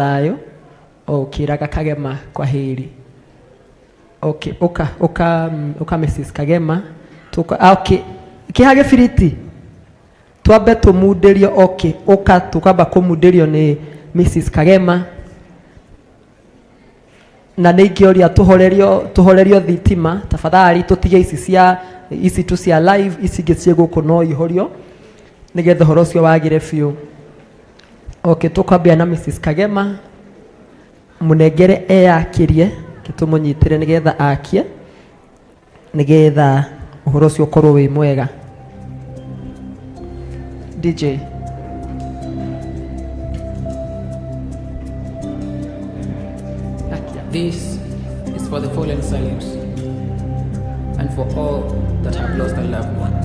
thayũ o ũkĩraga Kagema kwa heri. Okay, ũka ũka ũka Mrs. Kagema tuka ah, okay kĩha gĩbiriti twambe tũmundĩrio. Okay, ũka tũkamba kũmundĩrio nĩ Mrs. Kagema na nĩ ingĩoria tũhorerio tũhorerio thitima tafadhali, tũtige ici cia ici tu cia live, ici ingĩ ciĩ gũkũ no ihorio nĩgetha ũhoro ũcio wagĩre biũ. Okay, tũkwambia na Mrs. Kagema, mũnengere eyakĩrie tũmũnyitĩre nĩgetha akie nĩgetha ũhoro ũcio ũkorwo wĩ mwega. DJ. Akia. This is for the fallen Salims and for all that have lost a loved one.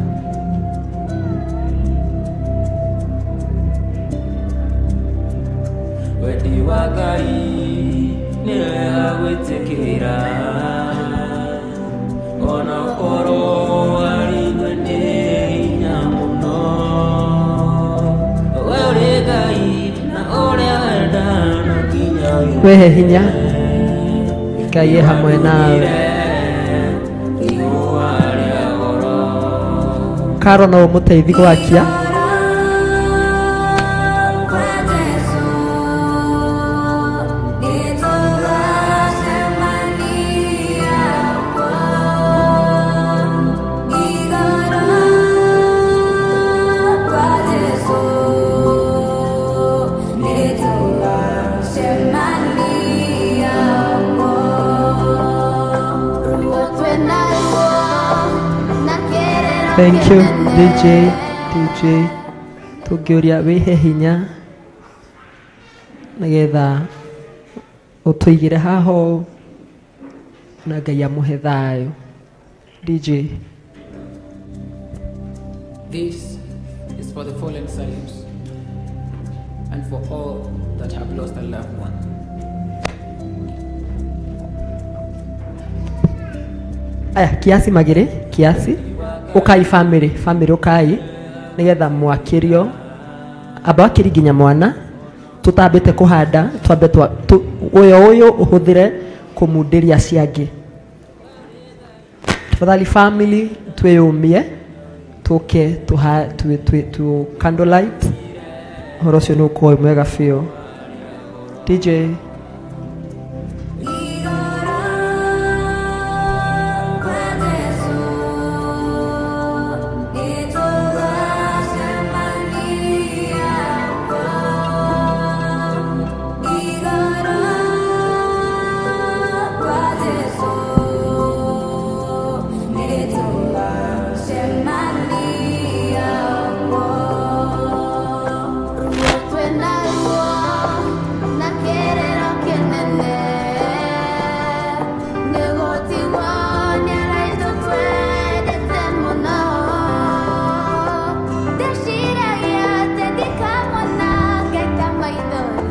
Wendi wa Ngai nĩ wega gwĩtĩkĩra ona korwo harĩ ithuĩ nĩ hinya mũno. We ũrĩ Ngai na ũrĩa wenda no nginya Wehe hinya Ngai e hamwe nawe. Ihũa rĩa goro. Karo no ũmũteithi gwakia. Thank you DJ. DJ tũngĩũria wĩhe hinya nĩgetha ũtũigĩre haha ũũ na Ngai amũhe thayũ. DJ. This is for the fallen Salims and for all that have lost a loved one. Aya, kiasi magĩrĩ kiasi ũkai family family ũkai nĩgetha mwakĩrio amba wakĩri nginya mwana tũtambĩte kũhanda twambe twa ũyũ ũyũ ũhũthĩre kũmundĩria acio angĩ. Tafadhali family twĩyũmie tũke tũha twĩ twĩ tu candlelight ũhoro ũcio nĩ ũkorwo wĩ mwega biũ. DJ.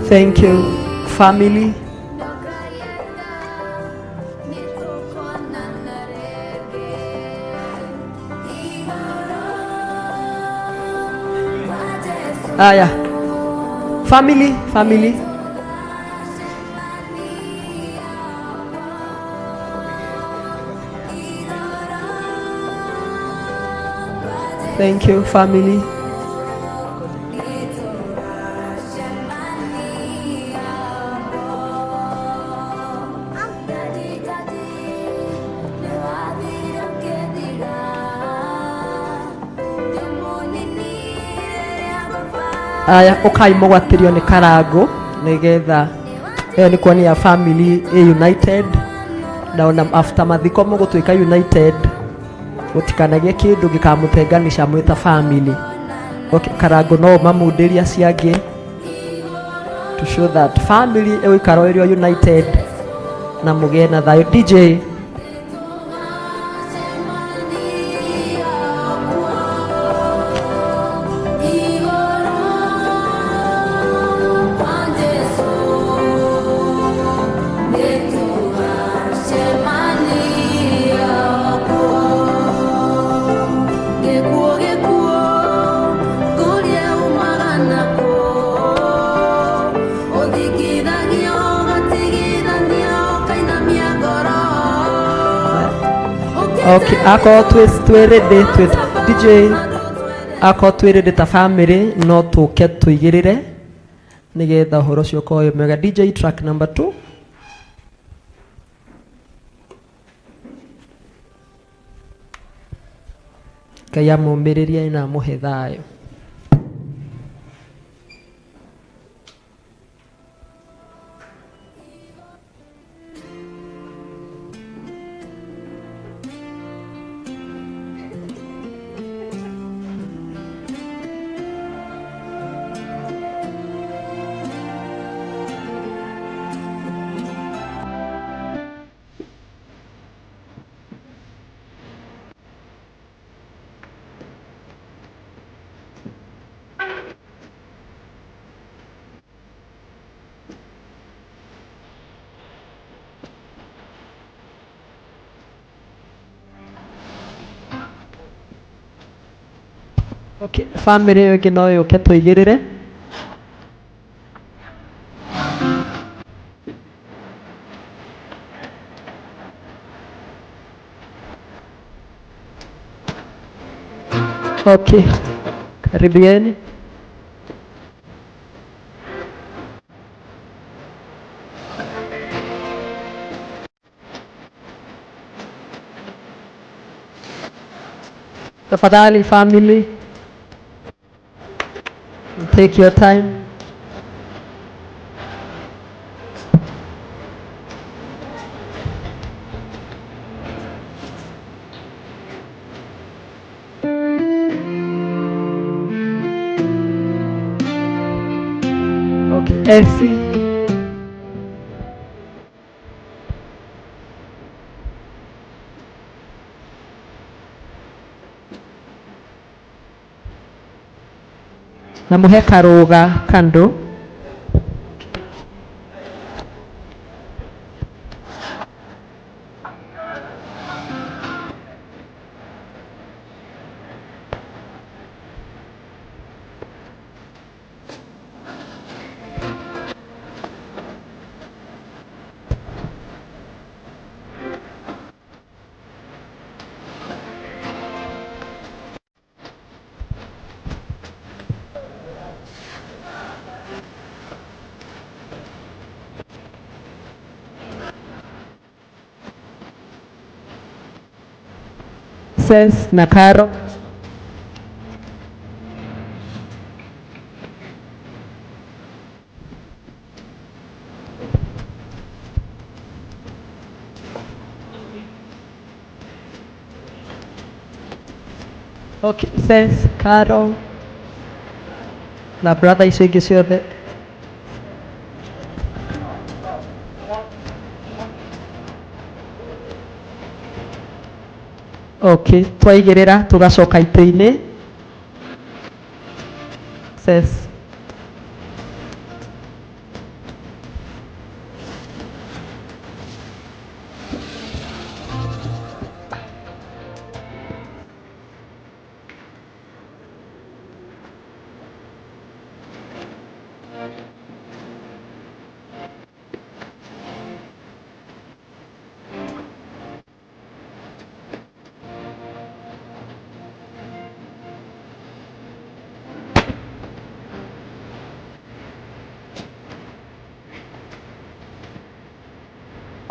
Thank you family. Aya, family family. Thank you family. Aya, ũkai mũgwatĩrio nĩ karango nĩgetha ĩyo nĩ kuonia family ĩ united na ona after mathiko mũgũtuĩka united, gũtikanagie kĩndũ gĩkamũtenganisha mwĩ ta family. Okay, karango no ũmamundĩrie acio angĩ to show that family ĩgũikara ĩrĩ o united na mũgĩe na thayũ. DJ. Okay, akorwo twĩ ready twĩ DJ, akorwo twĩ ready ta family no tũke tũigĩrĩre nĩgetha ũhoro ũcio ũkorwo wĩ mwega. DJ, track number 2. Ngai amũmĩrĩrie na amũhe thayũ. Okay, family ĩyo ĩngĩ no yũke tũigĩrĩre. Okay, karibieni. Tafadhali family, take your time. Okay, Elsie. Na muhe karuga kando. Ses na Caro. Okay, Ses, Caro. Na brother icio ingĩ ciothe. Okay, twaigĩrĩra tũgacoka itĩ-inĩ. Ses.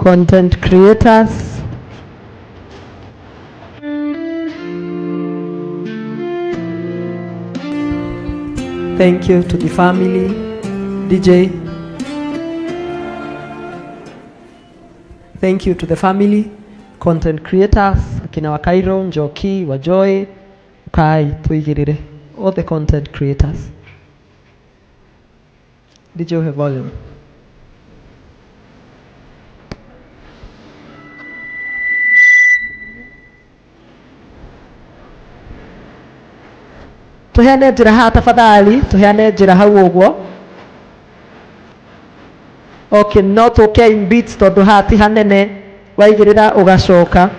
Content creators. Thank you to the family, DJ. Thank you to the family, content creators, akina Wakairo, Njoki, Wajoy, Kai, tuigirire, all the content creators. DJ, have volume. Tuheane njĩra haha tafadhali, tuheane njĩra hau ũguo. Okay, no tũke in beats tondũ haha ti hanene, waigĩrĩra ũgacoka.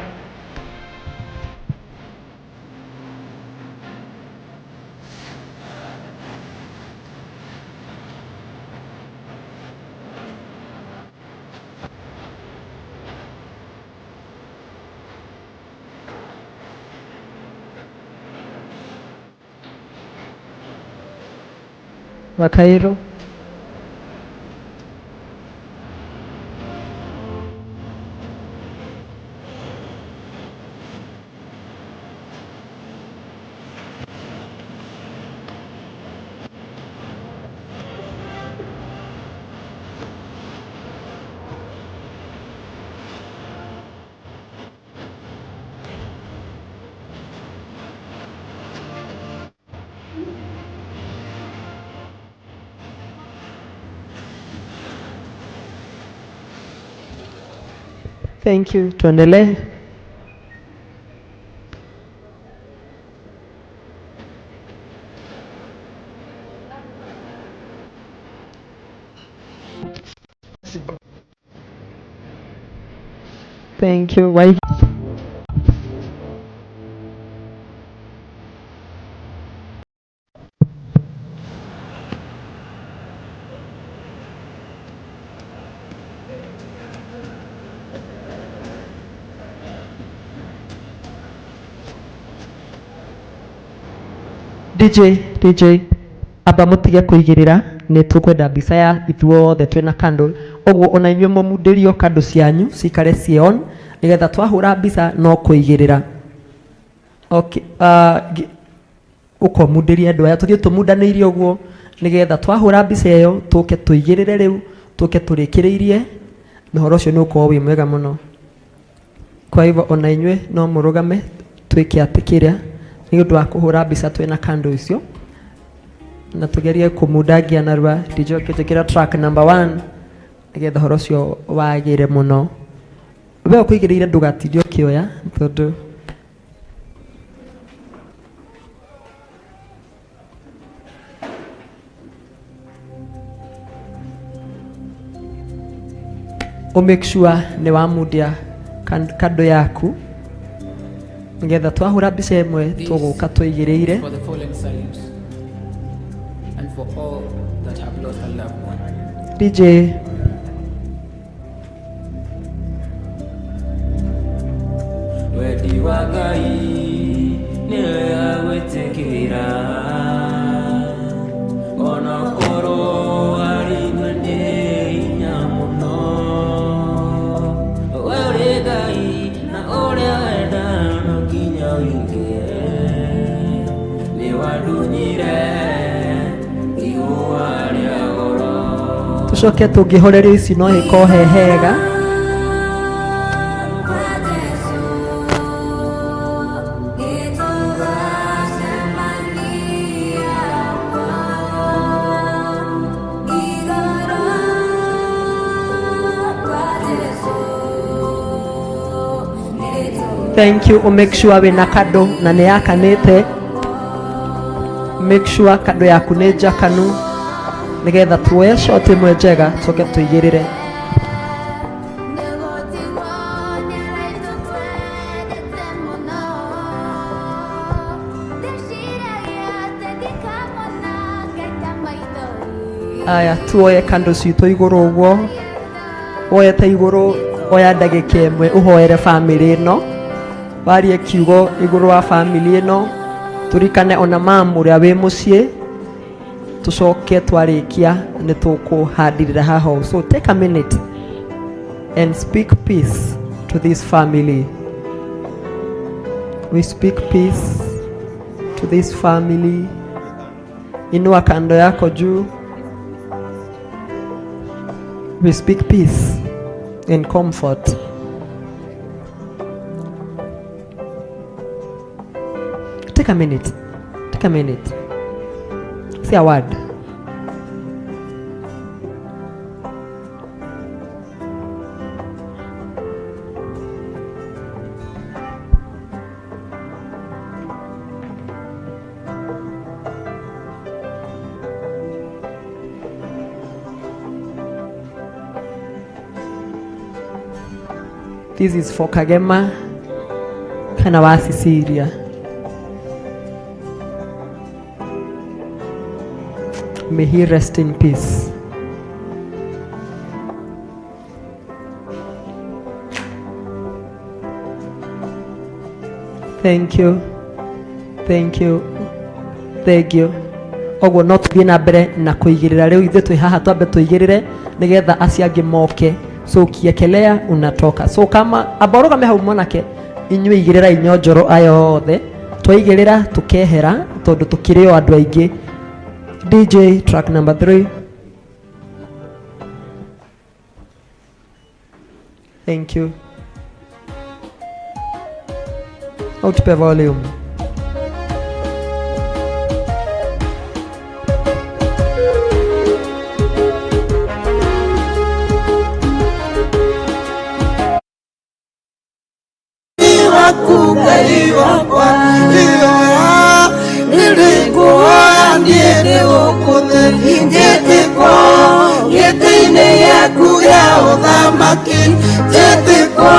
Wakairo. Thank you. Tuendelee. Thank you. Why DJ, DJ, amba mũtige kũigĩrĩra nĩ tũkwenda mbica ya ithuothe twĩna candle ũguo ona inyuĩ mũmundĩrio candle cianyu cikare ciĩ on nĩgetha twahũra mbica no kũigĩrĩra. Okay, ũkomundĩria andũ aya tũthiĩ tũmundanĩirie ũguo nĩgetha twahũra mbica ĩyo tũke tũigĩrĩre rĩu tũke tũrĩkĩrĩirie na ũhoro ũcio nĩ ũkorwo wĩ mwega mũno. Kwa hivyo ona inyuĩ no mũrũgame twĩke atĩ kĩrĩa nĩ ũndũ wa kũhũra mbica twĩna candle icio na tugerie kũmundangia narua DJ ũkĩnjĩkĩra track number 1 nĩgetha ũhoro ũcio wagĩre mũno. We ũkũigĩrĩire ndũgatinde ũkĩoya tondũ ũ make sure nĩ wamundia kando yaku nĩgetha twahũra mbica ĩmwe This tũgũka tũigĩrĩire. is for the fallen Salims and for all that have lost a loved one. DJ Wendi wa Ngai nĩwe agwĩtĩkĩra onokorwo harĩ ithuĩ nĩ hinya mũno. We ũrĩ Ngai na ũrĩa wenda no nginya wĩke. Nĩwandunyire ihũa rĩa goro. Tũcoke tũngĩhorerio ici no ĩkorwo he hega. Thank you. Make sure wĩna kando na nĩ yakanĩte. Make sure kando yaku nĩ njakanu nĩgetha tuoye shot ĩmwe njega tũke tũigĩrĩre. Aya tuoye kando citũ igũrũ ũguo woyete igũrũ oya ndagĩka ĩmwe ũhoere bamĩrĩ ĩno warie kiugo igũrũ wa bamĩrĩ ĩno tũrikane ona mamu ũrĩa wĩ mũciĩ tũcoke twarĩkia nĩ tũkũhandĩrĩra haha. So take a minute and speak peace to this family. We speak peace to this family. Inua kando yako juu. We speak peace and comfort. Take a minute. Take a minute. Say a word. This is for Kagema kana wa Cecilia. May he rest in peace. Thank you. Thank you. Thank you. Koguo no tũthiĩ na mbere na kũigĩrĩra rĩu ithuĩ twĩ haha twambe tũigĩrĩre nĩgetha acio angĩ moke. So ukiekelea unatoka. So kama amba ũrũgame hau mwanake, inyuĩ igĩrĩrai nyonjoro aya othe. Twaigĩrĩra tũkehera tondũ tũkĩrĩ o andũ aingĩ. DJ track number 3. Thank you. Utupe volume. Waku Ngai wakwa ihoya nĩrĩkuhoya niĩ ndĩ gũkũ thĩ njĩtĩkwo gĩtĩ-inĩ gĩaku gĩa ũthamaki njĩtĩkwo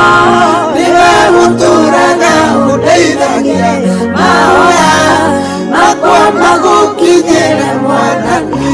nĩwe ũtũraga ũndeithagia mahoya makwa magũkinyĩre Mwathani.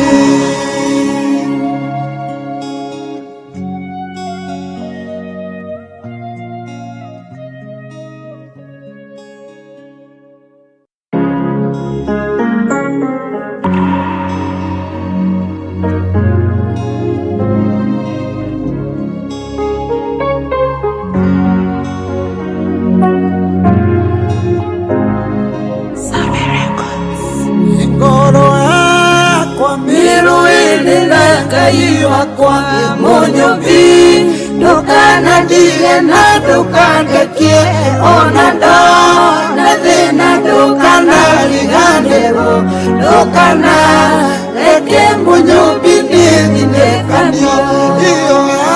Ngoro yakwa mĩrũĩrĩ na Ngai wakwa mũnyũmbi ndũkanandige na ndũkandekie ona ndona thĩna ndũkanariganĩrwo ndũkanareke mũnyũmbi niĩ thinĩkanio ihoya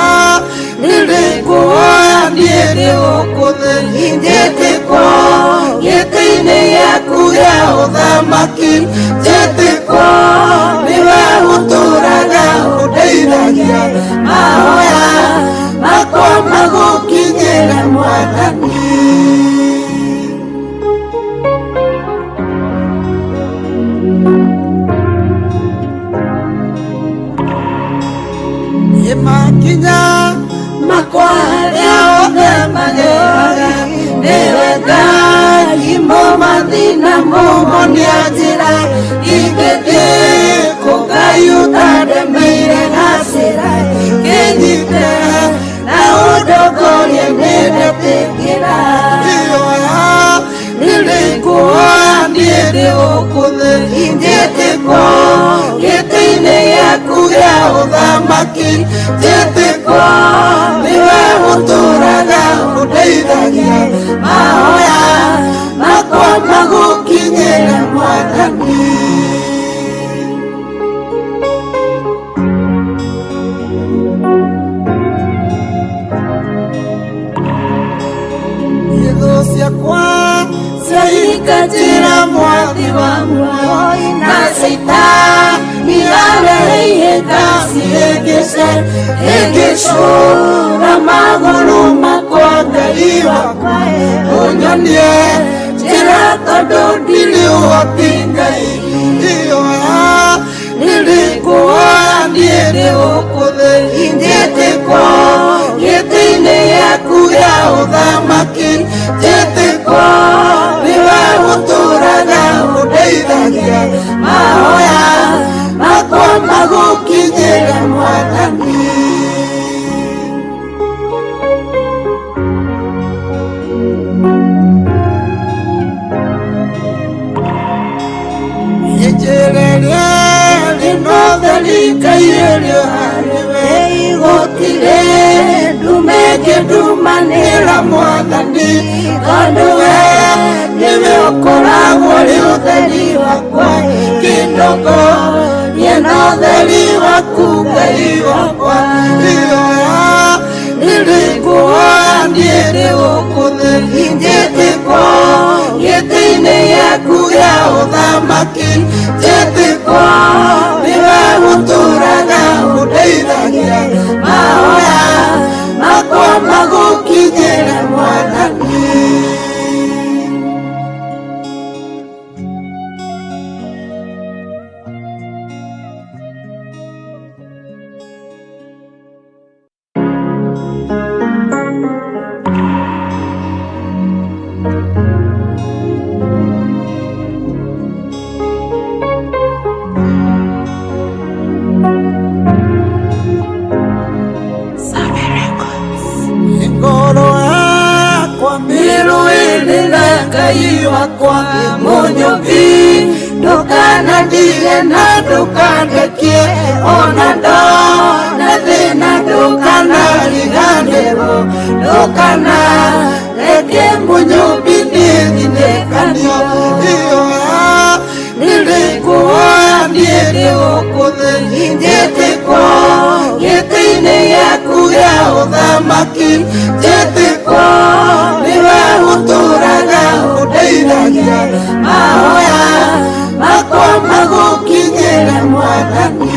nĩrĩkuhoya niĩ ndĩ gũkũ thĩ njĩtĩkwo gĩtĩ-inĩ gĩaku gĩa ũthamaki njĩtĩkwo nĩwe ũtũraga ũndeithagia mahoya makwa magũkinyĩre Mwathani. Makinya makwa arĩa othe mageraga nĩwe Ngai mũmathĩna mũmonia njĩra ingĩthiĩ kũ Ngai ũtandemeire gacĩra kĩnyite na ũndongorie nĩndetĩkĩra ihoya nĩrĩkuhoya niĩ ndĩ gũkũ thĩ njĩtĩkwo gĩtĩ-inĩ gĩaku gĩa ũthamaki njĩtĩkwo nĩwe ũtũraga ũndeithagia mahoya makwa magũkinyĩre Mwathani. Thũ ciakwa ciahinga njĩra mwathi wa muoyo na Caitani arehe ngacihĩngĩce hĩngĩcũra magũrũ makwa Ngai wakwa ũnyonie njĩra tondũ ndirĩ ũhoti Ngai ihoya nĩrĩkuhoya niĩ ndĩ gũkũ thĩ njĩtĩkwo gĩtĩ-inĩ gĩaku gĩa ũthamaki njĩtĩkwo nĩwe ũtũraga ũndeithagia mahoya makwa magũkinyĩre Mwathani. Njĩra ĩrĩa ĩno theri Ngai ĩrĩ harĩwe gũtirĩ ndume ĩngĩndumanĩra Mwathani tondũ we nĩwe ũkoragwo ũrĩ ũtheri wakwa kĩndongorie na ũtheri waku Ngai wakwa ihoya nĩrĩkuhoya niĩ ndĩ gũkũ thĩ njĩtĩkwo gĩtĩ-inĩ gĩaku gĩa ũthamaki njĩtĩkwo nĩwe ũtũraga ũndeithagia mahoya makwa magũkinyĩre Mwathani. Ngai wakwa Mũnyũmbi ndũkanandige na ndũkandekie ona ndona thĩna ndũkanariganĩrwo ndũkanareke Mũnyũmbi nĩthinĩkanio iyo nĩrĩkuoya niĩ ndĩ gũkũ thĩ njĩtĩkwo gĩtĩ-inĩ gĩaku gĩa ũthamaki njĩtĩkwo nĩwe ũtũraga ũndeithagia mahoya makwa magũkinyĩre Mwathani.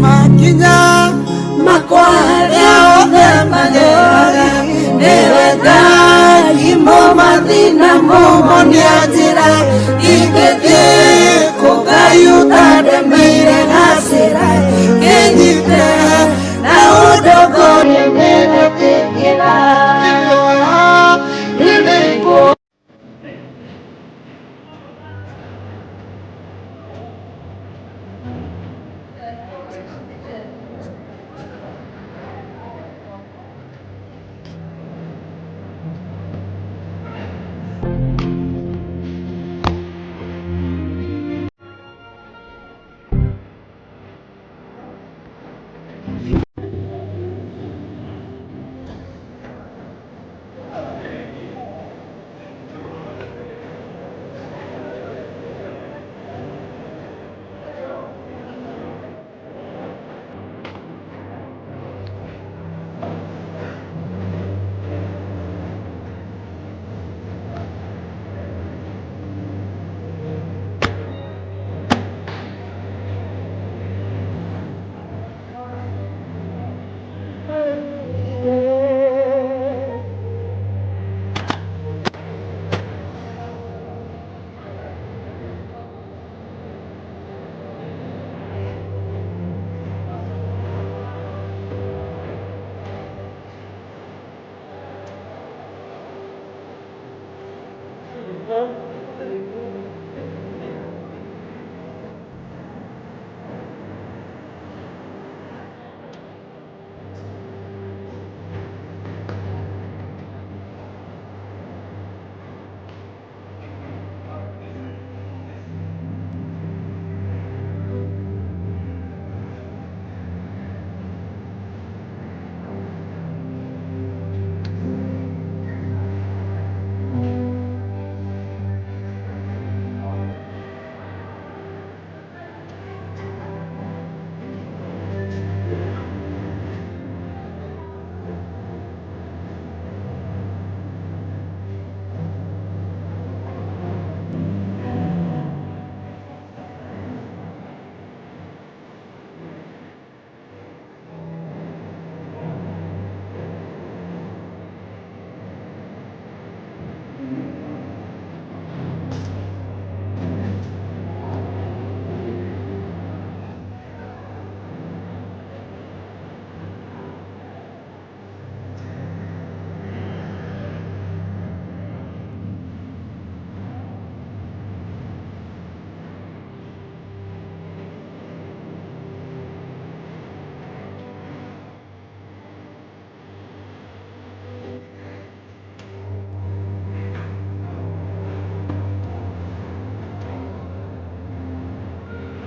Makinya makwa arĩa othe mageraga nĩwe Ngai mũmathĩna mũmonia njĩra ingĩthiĩ kũ Ngai ũtandemeire gacĩra kĩnyite na ũndongorie nĩngũtigĩra.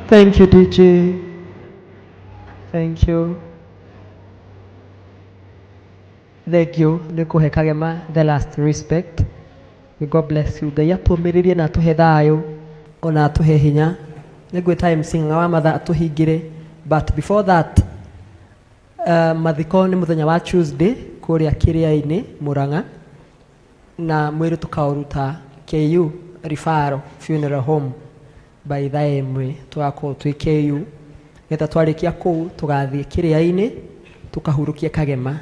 Thank you, DJ. Thank you. Thank you nĩ kũhe Kagema the last respect. May God bless you. Ngai atũmĩrĩrie na atũhe thayũ ona atũhe hinya. Nĩ ngwĩta MC Ng'ang'a wa Matha atũhingĩre, but before that, mathiko nĩ mũthenya wa Tuesday kũrĩa Kĩrĩa-inĩ Mũrang'a, na mwĩrĩ tũkaũruta KU Referral Funeral Home by thaa 1, tũgakorwo twĩ KU getha twarĩkia kũu tũgathiĩ Kĩrĩa-inĩ tũkahurũkie Kagema.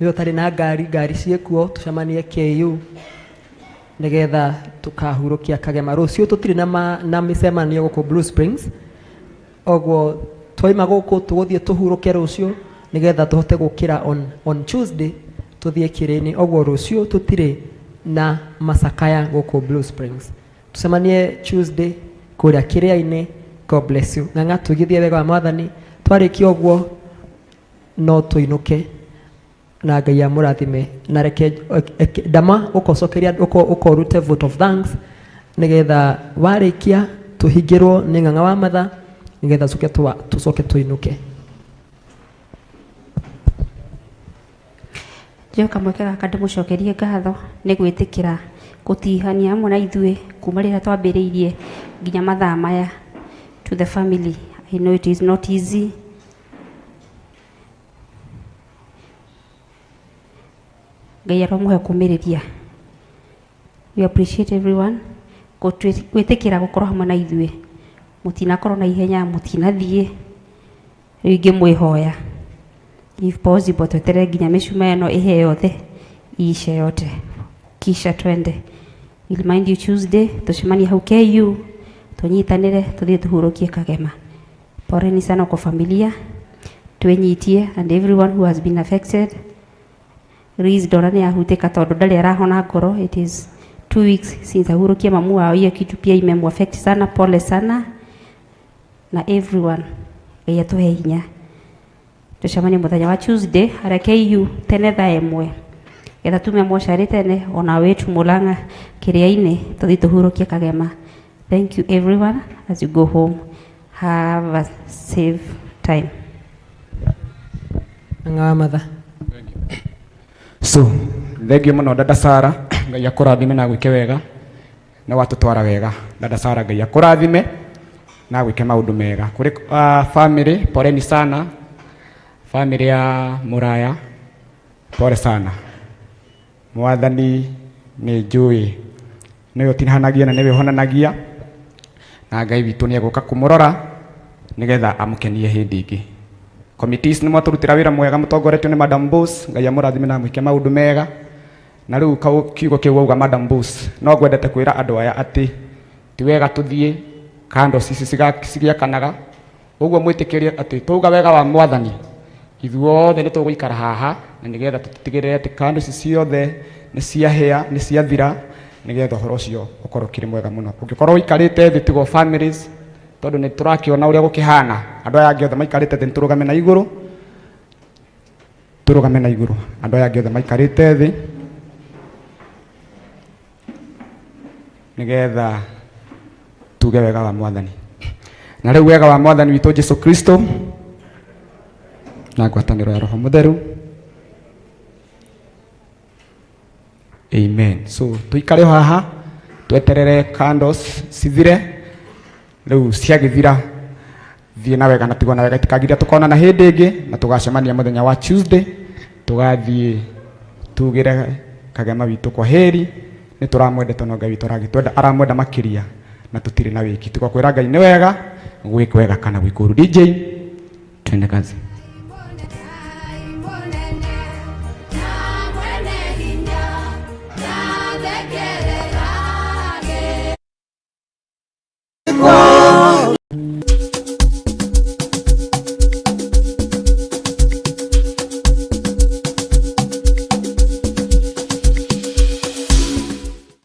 Nĩ ũtarĩ na ngari, ngari ciĩkuo, tũcemanie KU nĩgetha tũkahurũkia Kagema. Rũciũ tũtirĩ na mĩcemanio gũkũ Blue Springs, oguo twaima gũkũ tũgũthiĩ tũhurũke rũciũ nĩgetha tũhote gũkĩra on Tuesday tũthiĩ Kĩrĩni. Oguo rũciũ tũtirĩ na macakaya gũkũ Blue Springs. Tũcemanie Tuesday kũrĩa Kĩrĩa-inĩ. God bless you. Ng'ang'a tuigithie wega wa mwathani. Twarĩkia ũguo no tũinũke na Ngai amũrathime na reke ndama ũkocokeria ũkorute vote of thanks nĩgetha warĩkia tũhingĩrwo nĩ ng'ang'a wa matha nĩgetha tũcoke tũinũke. Njoe kamweke gaka ndĩmũcokerie ngatho nĩ gwĩtĩkĩra gũtihania hamwe na ithuĩ kuma rĩrĩa twambĩrĩirie nginya mathaa maya. To the family, I know it is not easy. Ngai aromũhe kũmĩrĩria. We appreciate everyone gwĩtĩkĩra gũkorwo hamwe na ithuĩ. Mũtinakorwo na ihenya, mũtinathiĩ. Rĩu ingĩmwĩhoya if possible tweterere nginya mĩcuma ĩno ĩhĩe yothe, iishe yote, kisha twende. We'll remind you Tuesday tucemanie hau KU tũnyitanĩre tũthiĩ tũhurũkie Kagema. Poleni sana kwa familia, twĩnyitie, and everyone who has been affected. Liz ndona nĩ ahutĩka tondũ ndarĩ arahona ngoro. It is 2 weeks since ahurũkie mamu wao. Hiyo kitu pia imemuaffect sana. Pole sana na everyone. Ngai atũhe hinya. Tucemanie mũthenya wa Tuesday harĩa KU tene thaa 1 getha tume mocarĩ tene ona wetu Murang'a kĩrĩa-inĩ tũthiĩ tũhurũkie Kagema. Thank you, everyone. As you go home, have a safe time. Ng'ang'a wa matha. So thengiũ mũno, dada Sara. Ngai akũrathime na agwĩke wega na watũtwara wega, dada Sara. Ngai akũrathime na agwĩke maũndũ mega. Kũrĩ family, poleni sana. Family ya Muraya, pole sana. Mwathani nĩ njũĩ nĩwe ũtinahanagia na nĩwe ũhonanagia, na Ngai witũ nĩ egũka kũmũrora nĩgetha amũkenie hĩndĩ ĩngĩ. Committees, nĩ mwatũrutĩra wĩra mwega mũtongoretio nĩ Madam Boss. Ngai amũrathime na amwĩke maũndũ mega. Na rĩu kiugo kĩu wauga, Madam Boss, no ngwendete kwĩra andũ aya atĩ ti wega tũthiĩ candles ici cigĩakanaga ũguo. Mwĩtĩkĩrie atĩ twauga wega wa mwathani, ithuothe nĩ tũgũikara haha na nĩgetha tũtigĩrĩre atĩ candles ici ciothe nĩ ciahĩa, nĩ ciathira, nĩgetha ũhoro ũcio ũkorwo ũkĩrĩ mwega mũno. Ũngĩkorwo ũikarĩte thĩ, tigo families, tondũ nĩ tũrakĩona ũrĩa gũkĩhana. Andũ aya angĩ othe maikarĩte thĩ, nĩ tũrũgame na igũrũ, tũrũgame na igũrũ. Andũ aya angĩ othe maikarĩte thĩ, nĩgetha tuge wega wa mwathani. Na rĩu wega wa mwathani witũ Jesu Kristo na ngwatanĩro ya Roho Mũtheru. Amen. So tuikare haha tweterere candles cithire. Rĩu ciagĩthira, thiĩ na wega na tigwo na wega. Itikagiria tukonana hĩndĩ ĩngĩ na tũgacemania mũthenya wa Tuesday, tũgathiĩ tugĩre Kagema witũ kwa heri. Nĩ tũramwendete, no Ngai witũ aragĩtwenda, aramwenda makĩria, na tũtirĩ na wĩki tiga kwĩra Ngai nĩ wega, gwĩ kwega kana gwĩ kũũru. DJ, twende kazi.